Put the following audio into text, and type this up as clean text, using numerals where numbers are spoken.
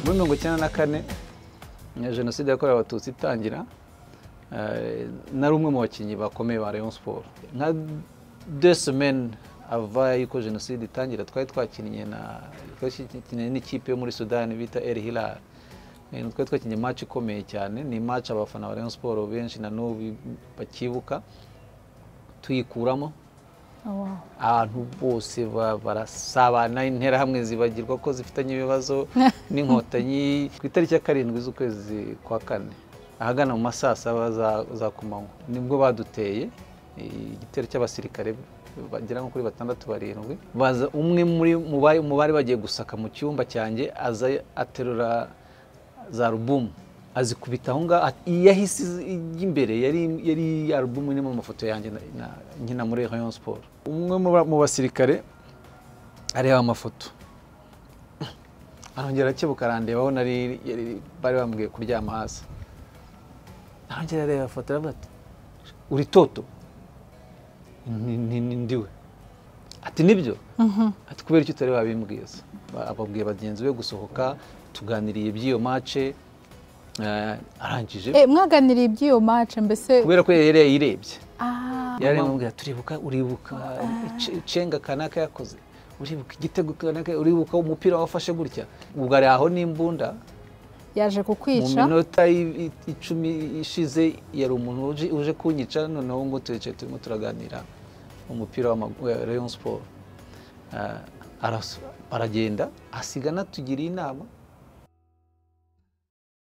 Muri 94 jenoside yakorewe Abatutsi itangira, nari umwe mu bakinnyi bakomeye ba Rayon Sport. Nka 2 semaines avant yuko jenoside itangira, twari twakinnye n'ikipe yo muri Sudani bita El Hilal. Twari twakinnye match ikomeye cyane, ni match abafana ba Rayon Sport benshi na n'ubu bakibuka, tuyikuramo. Abantu bose barasabana, Interahamwe zibagirwa ko zifitanye ibibazo n'Inkotanyi. Ku itariki ya 7 z'ukwezi kwa kane, ahagana mu ma saa saba za kumanywa, nibwo baduteye igitero cy'abasirikare bagera nko kuri batandatu, barindwi. Baza umwe muri mu bari bagiye gusaka mu cyumba cyanjye, aza aterura za alubumu azikubita aho ngaho. Yahise ijya imbere, yari alubumu irimo amafoto yanjye nkina muri Rayon Sport. Umwe mu basirikare areba amafoto, arongera akebuka, arandeba aho nari bari bambwiye kuryama hasi, arongera areba ifoto, aravuga ati: "Uri Toto?" Ndiwe. Ati: "Nibyo?" Ati: "Kubera icyo utari wabimbwiye se?" Ababwiye bagenzi be gusohoka, tuganiriye iby'iyo match, arangije. Mwaganiriye iby'iyo match mbese? Kubera ko yari yayirebye. Ah. Yari aramubwira: "Turibuka, uribuka cenga kanaka yakoze? Uribuka igitego kanaka? Uribuka umupira wafashe gutya?" Ubwo ari aho n'imbunda. Yaje mu kukwica. Minota 10 ishize yari umuntu uje kunyica. Noneho ngo turicaye turimo turaganira umupira w'amaguru wa Rayon Sport. Aragenda asiga anatugiriye inama.